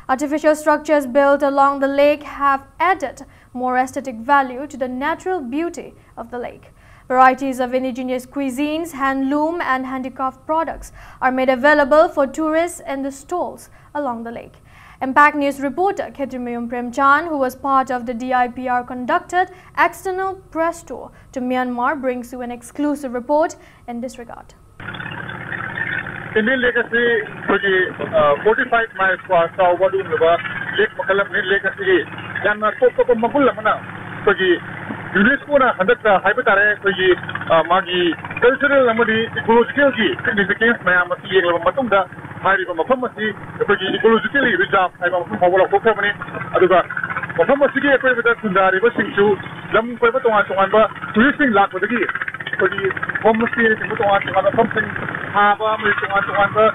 Artificial structures built along the lake have added more aesthetic value to the natural beauty of the lake. Varieties of indigenous cuisines, handloom, and handicraft products are made available for tourists in the stalls along the lake. Impact News reporter Khetrimayum Premchand, who was part of the D I P R conducted external press tour to Myanmar, brings you an exclusive report in this regard. Inle Lake ꯑꯁꯤ ꯑꯩꯈꯣꯏꯒꯤ forty five miles square ꯆꯥꯎꯕ ꯑꯗꯨꯒꯨꯝꯂꯕ ꯂꯦꯛ ꯃꯈꯜ ꯑꯃꯅꯤ꯫ ꯂꯦꯛ ꯑꯁꯤꯒꯤ ꯌꯥꯝꯅ ꯇꯣꯞ ꯇꯣꯞꯄ ꯃꯒꯨꯟ ꯑꯃꯅ ꯑꯩꯈꯣꯏꯒꯤ ꯌꯨꯅꯦꯁꯀꯣꯅ ꯍꯟꯗꯛꯇ ꯍꯥꯏꯕ ꯇꯥꯔꯦ, ꯑꯩꯈꯣꯏꯒꯤ ꯃꯥꯒꯤ ꯀꯜꯆꯔꯦꯜ ꯑꯃꯗꯤ ꯏꯀꯣꯂꯣꯖꯤꯀꯦꯜꯒꯤ ꯁꯤꯒꯅꯤꯐꯤꯀꯦꯟꯁ ꯃꯌꯥꯝ ꯑꯁꯤ ꯌꯦꯡꯂꯕ ꯃꯇꯨꯡꯗ ꯍꯥꯏꯔꯤꯕ ꯃꯐꯝ ꯑꯁꯤ ꯑꯩꯈꯣꯏꯒꯤ ꯏꯀꯣꯂꯣꯖꯤꯀꯦꯜꯂꯤ ꯔꯤꯖꯥꯔꯚ ꯍꯥꯏꯕ ꯃꯐꯝ ꯐꯥꯎꯕ ꯂꯥꯎꯊꯣꯛꯈ꯭ꯔꯕꯅꯤ꯫ ꯑꯗꯨꯒ ꯃꯐꯝ ꯑꯁꯤꯒꯤ ꯑꯀꯣꯏꯕꯗ ꯈꯨꯟꯗꯥꯔꯤꯕꯁꯤꯡꯁꯨ ꯂꯝ ꯀꯣꯏꯕ ꯇꯣꯉꯥꯟ ꯇꯣꯉꯥꯟꯕ ꯇꯨꯔꯤꯁꯁꯤꯡ ꯂꯥꯛꯄꯗꯒꯤ ꯑꯩꯈꯣꯏꯒꯤ ꯍꯣꯝ ꯁ꯭ꯇꯦꯅꯆꯤꯡꯕ ꯇꯣꯉꯥꯟ ꯇꯣꯉꯥꯟꯕ ꯃꯐꯝꯁꯤꯡ ꯁꯥꯕ ꯑꯃꯗꯤ ꯇꯣꯉꯥꯟ ꯇꯣꯉꯥꯟꯕ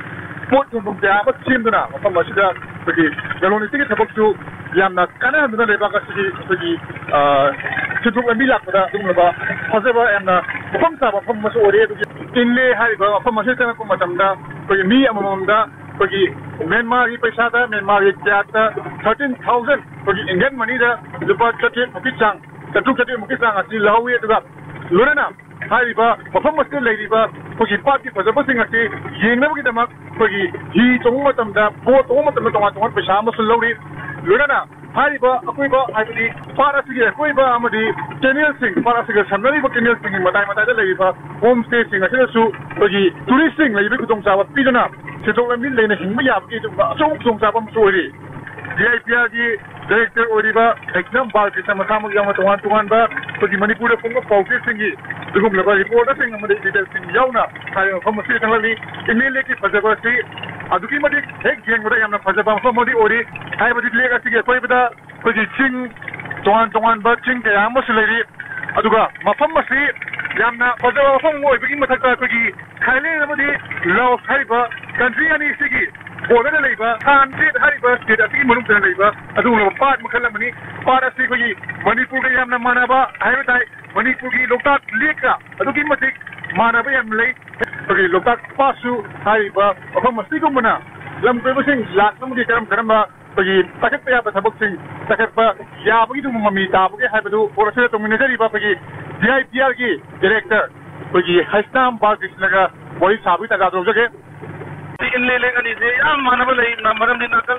ꯄꯣꯠ ꯌꯣꯟꯐꯝ ꯀꯌꯥ ꯑꯃ ꯁꯦꯝꯗꯨꯅ ꯃꯐꯝ ꯑꯁꯤꯗ ꯑꯩꯈꯣꯏꯒꯤ ꯂꯂꯣꯟ ꯏꯇꯤꯛꯀꯤ ꯊꯕꯛꯁꯨ ꯌꯥꯝꯅ ꯀꯥꯟꯅꯍꯟꯗꯨꯅ ꯂꯩꯕꯥꯛ ꯑꯁꯤꯒꯤ ꯑꯩꯈꯣꯏꯒꯤ, ꯑ, ꯁꯦꯟꯊꯣꯛ ꯂꯝꯕꯤ ꯂꯥꯛꯄꯗ ꯑꯗꯨꯒꯨꯝꯂꯕ ꯐꯖꯕ ꯌꯥꯝꯅ ꯃꯐꯝ ꯆꯥꯕ ꯃꯐꯝ ꯑꯃꯁꯨ ꯑꯣꯏꯔꯦ꯫ ꯑꯗꯨꯒꯤ ꯏꯟꯂꯦ ꯍꯥꯏꯔꯤꯕ ꯃꯐꯝ ꯑꯁꯤꯗ ꯆꯪꯉꯛꯄ ꯃꯇꯝꯗ ꯑꯩꯈꯣꯏꯒꯤ ꯃꯤ ꯑꯃꯃꯝꯗ ꯑꯩꯈꯣꯏꯒꯤ ꯃ꯭ꯌꯥꯟꯃꯥꯔꯒꯤ ꯄꯩꯁꯥꯗ, ꯃ꯭ꯌꯥꯟꯃꯥꯔꯒꯤ ꯀ꯭ꯌꯥꯠꯇ thirteen thousand, ꯑꯩꯈꯣꯏꯒꯤ Indian moneyꯗ ꯂꯨꯄꯥ ꯆꯥꯇ꯭ꯔꯦꯠ ꯃꯨꯛꯀꯤ ꯆꯥꯡ, ꯆꯥꯇ꯭ꯔꯨꯛ ꯆꯥꯇ꯭ꯔꯦꯠ ꯃꯨꯛꯀꯤ ꯆꯥꯡ ꯑꯁꯤ ꯂꯧꯍꯧꯏ꯫ ꯑꯗꯨꯒ ꯂꯣꯏꯅꯅ ꯍꯥꯏꯔꯤꯕ ꯃꯐꯝ ꯑꯁꯤꯗ ꯂꯩꯔꯤꯕ ꯑꯩꯈꯣꯏꯒꯤ ꯄꯥꯠꯀꯤ ꯐꯖꯕꯁꯤꯡ ꯑꯁꯤ ꯌꯦꯡꯅꯕꯒꯤꯗꯃꯛ ꯑꯩꯈꯣꯏꯒꯤ ꯍꯤ ꯇꯣꯡꯕ ꯃꯇꯝꯗ, ꯕꯣꯠ ꯇꯣꯡꯕ ꯃꯇꯝꯗ ꯇꯣꯉꯥꯟ ꯇꯣꯉꯥꯟꯕ ꯄꯩꯁꯥ ꯑꯃꯁꯨ ꯂꯧꯔꯤ꯫ ꯂꯣꯏꯅꯅ ꯍꯥꯏꯔꯤꯕ ꯑꯀꯣꯏꯕ, ꯍꯥꯏꯕꯗꯤ ꯄꯥꯠ ꯑꯁꯤꯒꯤ ꯑꯀꯣꯏꯕ ꯑꯃꯗꯤ ꯀꯦꯅꯦꯜꯁꯤꯡ, ꯄꯥꯠ ꯑꯁꯤꯒ ꯁꯝꯅꯔꯤꯕ ꯀꯦꯅꯦꯜꯁꯤꯡꯒꯤ ꯃꯇꯥꯏ ꯃꯇꯥꯏꯗ ꯂꯩꯔꯤꯕ ꯍꯣꯝ ꯁ꯭ꯇꯦꯁꯤꯡ ꯑꯁꯤꯗꯁꯨ ꯑꯩꯈꯣꯏꯒꯤ ꯇꯨꯔꯤꯁꯁꯤꯡ ꯂꯩꯕꯒꯤ ꯈꯨꯗꯣꯡꯆꯥꯕ ꯄꯤꯗꯨꯅ ꯁꯦꯟꯊꯣꯛ ꯂꯝꯕꯤ ꯂꯩꯅ ꯍꯤꯡꯕ ꯌꯥꯕꯒꯤ ꯑꯗꯨꯒꯨꯝꯕ ꯑꯆꯧꯕ ꯈꯨꯗꯣꯡꯆꯥꯕ ꯑꯃꯁꯨ ꯑꯣꯏꯔꯤ꯫ ꯗꯤ ꯑꯥꯏ ꯄꯤ ꯑꯥꯔꯒꯤ ꯗꯥꯏꯔꯦꯛꯇꯔ ꯑꯣꯏꯔꯤꯕ ꯍꯩꯁꯅꯥꯝ ꯕꯥꯜꯀ꯭ꯔꯤꯁꯅ ꯃꯁꯥꯃꯛ ꯌꯥꯝꯅ ꯇꯣꯉꯥꯟ ꯇꯣꯉꯥꯟꯕ ꯑꯩꯈꯣꯏꯒꯤ ꯃꯅꯤꯄꯨꯔꯗ ꯐꯣꯡꯕ ꯄꯥꯎꯆꯦꯁꯤꯡꯒꯤ ꯑꯗꯨꯒꯨꯝꯂꯕ ꯔꯤꯄꯣꯔꯇꯔꯁꯤꯡ ꯑꯃꯗꯤ ꯏꯗꯤꯇꯔꯁꯤꯡ ꯌꯥꯎꯅ ꯍꯥꯏꯔꯤꯕ ꯃꯐꯝ ꯑꯁꯤꯗ ꯆꯪꯂꯛꯂꯤ꯫ ꯏꯟꯂꯦꯟ ꯂꯦꯛꯀꯤ ꯐꯖꯕ ꯑꯁꯤ ꯑꯗꯨꯛꯀꯤ ꯃꯇꯤꯛ ꯍꯦꯛ ꯌꯦꯡꯕꯗ ꯌꯥꯝꯅ ꯐꯖꯕ ꯃꯐꯝ ꯑꯃꯗꯤ ꯑꯣꯏꯔꯤ꯫ ꯍꯥꯏꯕꯗꯤ ꯂꯦꯛ ꯑꯁꯤꯒꯤ ꯑꯀꯣꯏꯕꯗ ꯑꯩꯈꯣꯏꯒꯤ ꯆꯤꯡ, ꯇꯣꯉꯥꯟ ꯇꯣꯉꯥꯟꯕ ꯆꯤꯡ ꯀꯌꯥ ꯑꯃꯁꯨ ꯂꯩꯔꯤ꯫ ꯑꯗꯨꯒ ꯃꯐꯝ ꯑꯁꯤ ꯌꯥꯝꯅ ꯐꯖꯕ ꯃꯐꯝ ꯑꯃ ꯑꯣꯏꯕꯒꯤ ꯃꯊꯛꯇ ꯑꯩꯈꯣꯏꯒꯤ ꯊꯥꯏꯂꯦꯟ ꯑꯃꯗꯤ ꯂꯥꯑꯣꯁ ꯍꯥꯏꯔꯤꯕ ꯀꯟꯇ꯭ꯔꯤ ꯑꯅꯤ ꯑꯁꯤꯒꯤ ꯕꯣꯔꯗꯔꯗ ꯂꯩꯕ ꯁꯥꯟ ꯁ꯭ꯇꯦꯠ ꯍꯥꯏꯔꯤꯕ ꯁ꯭ꯇꯦꯠ ꯑꯁꯤꯒꯤ ꯃꯅꯨꯡꯗ ꯂꯩꯕ ꯑꯗꯨꯒꯨꯝꯂꯕ ꯄꯥꯠ ꯃꯈꯜ ꯑꯃꯅꯤ꯫ ꯄꯥꯠ ꯑꯁꯤ ꯑꯩꯈꯣꯏꯒꯤ ꯃꯅꯤꯄꯨꯔꯒ ꯌꯥꯝꯅ ꯃꯥꯟꯅꯕ ꯍꯥꯏꯕ ꯇꯥꯏ꯫ ꯃꯅꯤꯄꯨꯔꯒꯤ ꯂꯣꯛꯇꯥꯛ ꯂꯦꯛꯀ ꯑꯗꯨꯛꯀꯤ ꯃꯇꯤꯛ ꯃꯥꯟꯅꯕ ꯌꯥꯝꯅ ꯂꯩ꯫ ꯑꯩꯈꯣꯏꯒꯤ ꯂꯣꯛꯇꯥꯛ ꯄꯥꯠꯁꯨ ꯍꯥꯏꯔꯤꯕ ꯃꯐꯝ ꯑꯁꯤꯒꯨꯝꯕꯅ ꯂꯝ ꯀꯣꯏꯕꯁꯤꯡ ꯂꯥꯛꯅꯕꯒꯤ ꯀꯔꯝ ꯀꯔꯝꯕ ꯑꯩꯈꯣꯏꯒꯤ ꯄꯥꯏꯈꯠꯄ ꯌꯥꯕ ꯊꯕꯛꯁꯤꯡ ꯄꯥꯏꯈꯠꯄ ꯌꯥꯕꯒꯤ ꯑꯗꯨꯒꯨꯝꯕ ꯃꯃꯤ ꯇꯥꯕꯒꯦ ꯍꯥꯏꯕꯗꯨ ꯕꯣꯔꯗ ꯑꯁꯤꯗ ꯇꯧꯃꯤꯟꯅꯖꯔꯤꯕ ꯑꯩꯈꯣꯏꯒꯤ ꯗꯤ ꯑꯥꯏ ꯄꯤ ꯑꯥꯔꯒꯤ ꯗꯥꯏꯔꯦꯛꯇꯔ ꯑꯩꯈꯣꯏꯒꯤ ꯍꯩꯁꯅꯥꯝ ꯕꯥꯜꯀ꯭ꯔꯤꯁꯅꯒ ꯋꯥꯔꯤ ꯁꯥꯕꯒꯤ ꯇꯥꯟꯖꯥꯗꯨ ꯂꯧꯖꯒꯦ꯫ ꯏꯟꯂꯦꯟ ꯂꯦꯛ ꯑꯅꯤꯁꯦ ꯌꯥꯝ ꯃꯥꯟꯅꯕ ꯂꯩ, ꯃꯔꯝꯗꯤ ꯅꯥꯀꯜ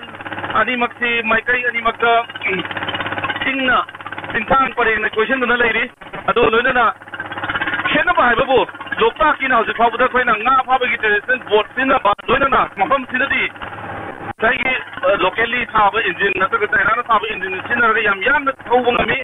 ꯑꯅꯤꯃꯛꯁꯤ ꯃꯥꯏꯀꯩ ꯑꯅꯤꯃꯛꯇ ꯆꯤꯡꯅ, ꯆꯤꯡꯁꯥꯡ ꯄꯔꯦꯡꯅ ꯀꯣꯏꯁꯤꯟꯗꯨꯅ ꯂꯩꯔꯤ꯫ ꯑꯗꯨꯒ ꯂꯣꯏꯅꯅ ꯈꯦꯠꯅꯕ ꯍꯥꯏꯕꯕꯨ ꯂꯣꯛꯇꯥꯛꯀꯤꯅ ꯍꯧꯖꯤꯛ ꯐꯥꯎꯕꯗ ꯑꯩꯈꯣꯏꯅ ꯉꯥ ꯐꯥꯕꯒꯤ traditional boat ꯁꯤꯖꯤꯟꯅꯕ, ꯂꯣꯏꯅꯅ ꯃꯐꯝꯁꯤꯗꯗꯤ ꯉꯁꯥꯏꯒꯤ, ꯑ, locally ꯁꯥꯕ engine ꯅꯠꯇ꯭ꯔꯒ Chinaꯅ ꯁꯥꯕ engine ꯁꯤꯖꯤꯟꯅꯔꯒ ꯌꯥꯝ ꯌꯥꯡꯅ ꯊꯧꯕ ꯉꯝꯃꯤ꯫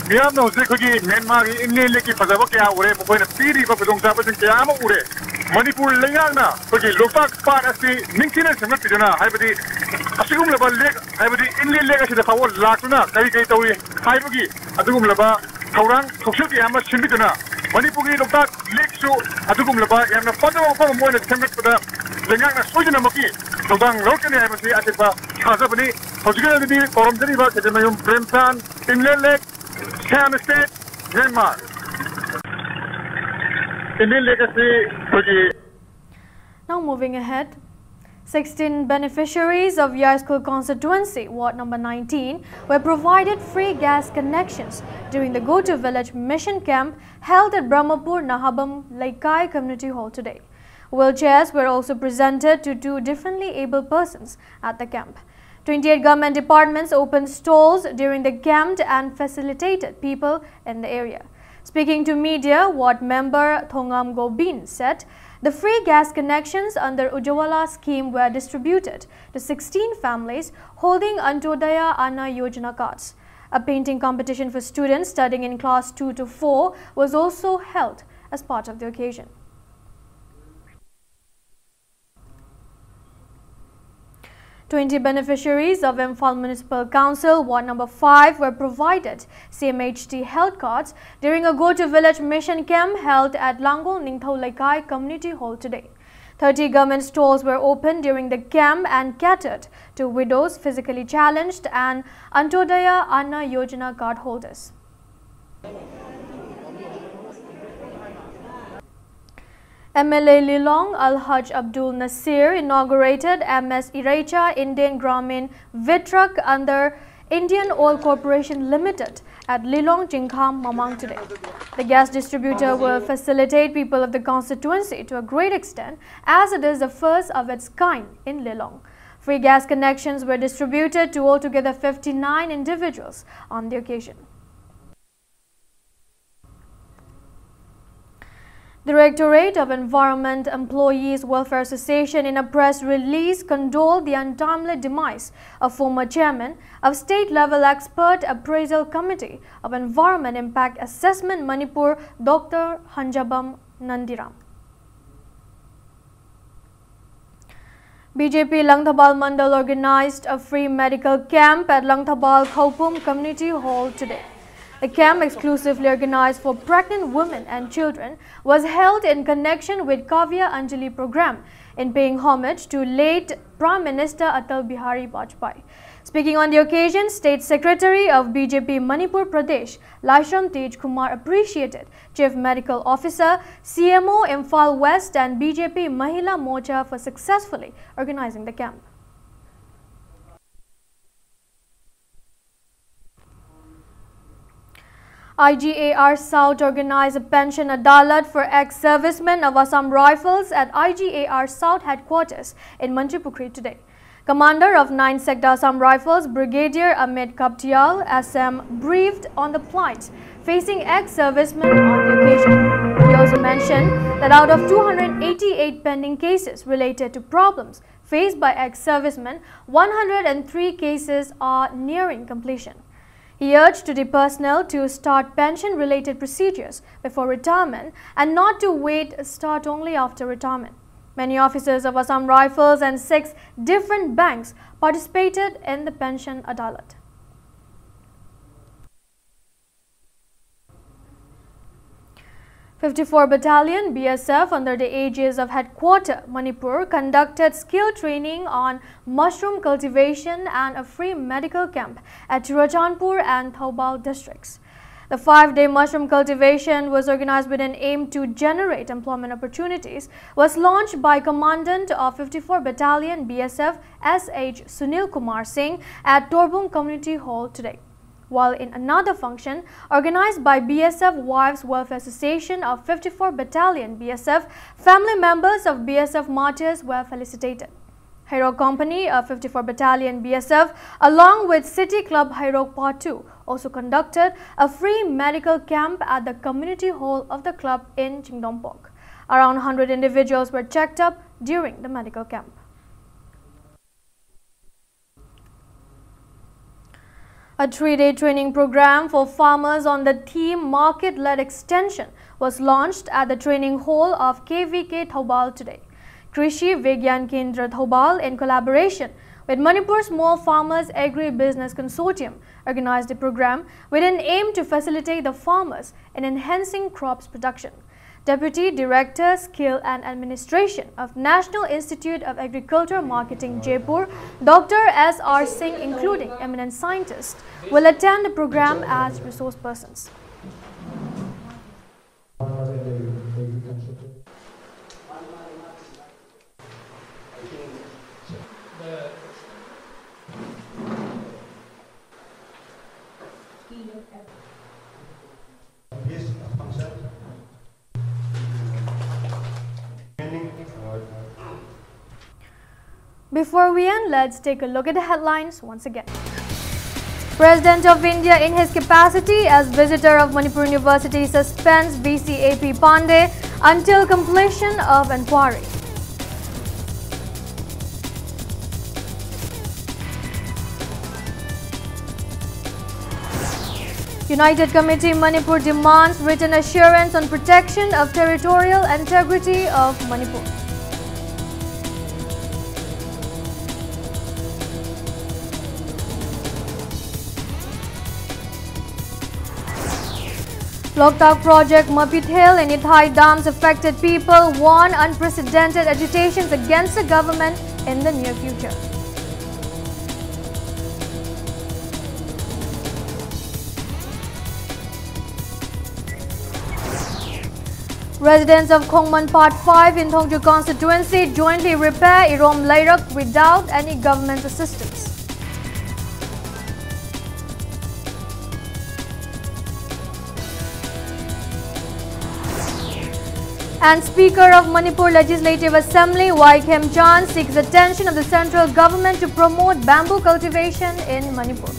ꯃꯤꯌꯥꯝꯅ ꯍꯧꯖꯤꯛ ꯑꯩꯈꯣꯏꯒꯤ ꯃ꯭ꯌꯥꯟꯃꯥꯔꯒꯤ ꯏꯟꯂꯦꯟ ꯂꯦꯛꯀꯤ ꯐꯖꯕ ꯀꯌꯥ ꯎꯔꯦ, ꯃꯈꯣꯏꯅ ꯄꯤꯔꯤꯕ ꯈꯨꯗꯣꯡꯆꯥꯕꯁꯤꯡ ꯀꯌꯥ ꯑꯃ ꯎꯔꯦ꯫ ꯃꯅꯤꯄꯨꯔ ꯂꯩꯉꯥꯛꯅ ꯑꯩꯈꯣꯏꯒꯤ ꯂꯣꯛꯇꯥꯛ ꯄꯥꯠ ꯑꯁꯤ ꯅꯤꯡꯊꯤꯅ ꯁꯦꯝꯒꯠꯄꯤꯗꯨꯅ, ꯍꯥꯏꯕꯗꯤ ꯑꯁꯤꯒꯨꯝꯂꯕ ꯂꯦꯛ, ꯍꯥꯏꯕꯗꯤ ꯏꯟꯂꯦꯟ ꯂꯦꯛ ꯑꯁꯤꯗ ꯐꯥꯎꯕ ꯂꯥꯛꯇꯨꯅ ꯀꯔꯤ ꯀꯔꯤ ꯇꯧꯔꯤ ꯍꯥꯏꯕꯒꯤ ꯑꯗꯨꯒꯨꯝꯂꯕ ꯊꯧꯔꯥꯡ ꯊꯧꯁꯤꯜ ꯀꯌꯥ ꯑꯃ ꯁꯤꯟꯕꯤꯗꯨꯅ, ꯃꯅꯤꯄꯨꯔꯒꯤ ꯂꯣꯛꯇꯥꯛ ꯂꯦꯛꯁꯨ ꯑꯗꯨꯒꯨꯝꯂꯕ ꯌꯥꯝꯅ ꯐꯖꯕ ꯃꯐꯝ ꯑꯃ ꯑꯣꯏꯅ ꯁꯦꯝꯒꯠꯄꯗ ꯂꯩꯉꯥꯛꯅ ꯁꯣꯏꯗꯅꯃꯛꯀꯤ ꯊꯧꯗꯥꯡ ꯂꯧꯔꯛꯀꯅꯤ ꯍꯥꯏꯕꯁꯤ ꯑꯆꯦꯠꯄ ꯊꯥꯖꯕꯅꯤ꯫ ꯍꯧꯖꯤꯛꯀꯤ ꯑꯣꯏꯅꯗꯤ ꯄꯥꯎꯔꯝꯖꯔꯤꯕ ꯈꯦꯇ꯭ꯔꯤꯃꯌꯨꯝ ꯄ꯭ꯔꯦꯝꯆꯥꯟ, ꯏꯟꯂꯦꯟ ꯂꯦꯛ, ꯁꯤꯌꯥꯝ ꯁ꯭ꯇꯦꯠ, ꯃ꯭ꯌꯥꯟꯃꯥꯔ꯫ ꯏꯟꯂꯦꯟ ꯂꯦꯛ ꯑꯁꯤ ꯑꯩꯈꯣꯏꯒꯤ Now moving ahead, sixteen beneficiaries of Yaskul constituency, ward number nineteen, were provided free gas connections during the Go to Village mission camp held at Brahmapur Nahabam Leikai Community Hall today. Wheelchairs were also presented to two differently abled persons at the camp. Twenty-eight government departments opened stalls during the camp and facilitated people in the area. Speaking to media, ward member Thongam Gobin said the free gas connections under Ujjwala scheme were distributed to sixteen families holding Antyodaya Anna Yojana cards. A painting competition for students studying in class two to four was also held as part of the occasion. Twenty beneficiaries of Imphal Municipal Council Ward number five were provided C M H T health cards during a Go to Village mission camp held at Langol Ningthou Leikai Community Hall today. Thirty government stalls were opened during the camp and catered to widows, physically challenged, and Antyodaya Anna Yojana card holders. M L A Lilong Alhaj Abdul Nasir inaugurated M S Irecha Indian Gramin Vitrak under Indian Oil Corporation Limited at Lilong Chingkham Mamang today. The gas distributor will facilitate people of the constituency to a great extent, as it is the first of its kind in Lilong. Free gas connections were distributed to altogether fifty-nine individuals on the occasion. Directorate of Environment Employees Welfare Association, in a press release, condoled the untimely demise of former chairman of State Level Expert Appraisal Committee of Environment Impact Assessment Manipur, Doctor Hanjabam Nandiram. B J P Langthabal Mandal organized a free medical camp at Langthabal Khoupum Community Hall today. The camp, exclusively organized for pregnant women and children, was held in connection with Kavya Anjali program, in paying homage to late Prime Minister Atal Bihari Vajpayee. Speaking on the occasion, State Secretary of B J P Manipur Pradesh, Laishram Tej Kumar, appreciated Chief Medical Officer, C M O Imphal West and B J P Mahila Morcha for successfully organizing the camp. I G A R South organized a pension adalat for ex-servicemen of Assam Rifles at I G A R South headquarters in Mantripukhri today. Commander of ninth Sector Assam Rifles, Brigadier Amit Kaptial, S M, briefed on the plight facing ex-servicemen on the occasion. He also mentioned that out of two hundred eighty-eight pending cases related to problems faced by ex-servicemen, one hundred and three cases are nearing completion. He urged the personnel to start pension-related procedures before retirement and not to wait start only after retirement. Many officers of Assam Rifles and six different banks participated in the pension adalat. Fifty-four Battalion B S F, under the aegis of Headquarter Manipur, conducted skill training on mushroom cultivation and a free medical camp at Churachandpur and Thoubal districts. The five-day mushroom cultivation was organized with an aim to generate employment opportunities, was launched by Commandant of fifty-four Battalion B S F S H Sunil Kumar Singh at Torbung Community Hall today. While in another function, organized by B S F Wives Welfare Association of fifty-four Battalion B S F, family members of B S F martyrs were felicitated. Heirok Company of fifty-four Battalion B S F, along with City Club Heirok Part two, also conducted a free medical camp at the community hall of the club in Chingdompok. Around one hundred individuals were checked up during the medical camp. A three-day training program for farmers on the theme Market-Led Extension was launched at the training hall of K V K Thoubal today. Krishi Vigyan Kendra Thoubal, in collaboration with Manipur Small Farmers Agri-Business Consortium, organized the program with an aim to facilitate the farmers in enhancing crops production. Deputy Director, Skill and Administration of National Institute of Agriculture Marketing, Jaipur, Doctor S R Singh, including eminent scientists, will attend the program as resource persons. Before we end, let's take a look at the headlines once again. President of India in his capacity as visitor of Manipur University suspends V C A P Pandey until completion of inquiry. United Committee Manipur demands written assurance on protection of territorial integrity of Manipur. Loktak Project, Mapithel and Ithai dams affected people warn unprecedented agitations against the government in the near future. Residents of Khongman Part five in Thongju constituency jointly repair Irom Leirak without any government assistance. And Speaker of Manipur Legislative Assembly, Y Khemchand, seeks attention of the central government to promote bamboo cultivation in Manipur.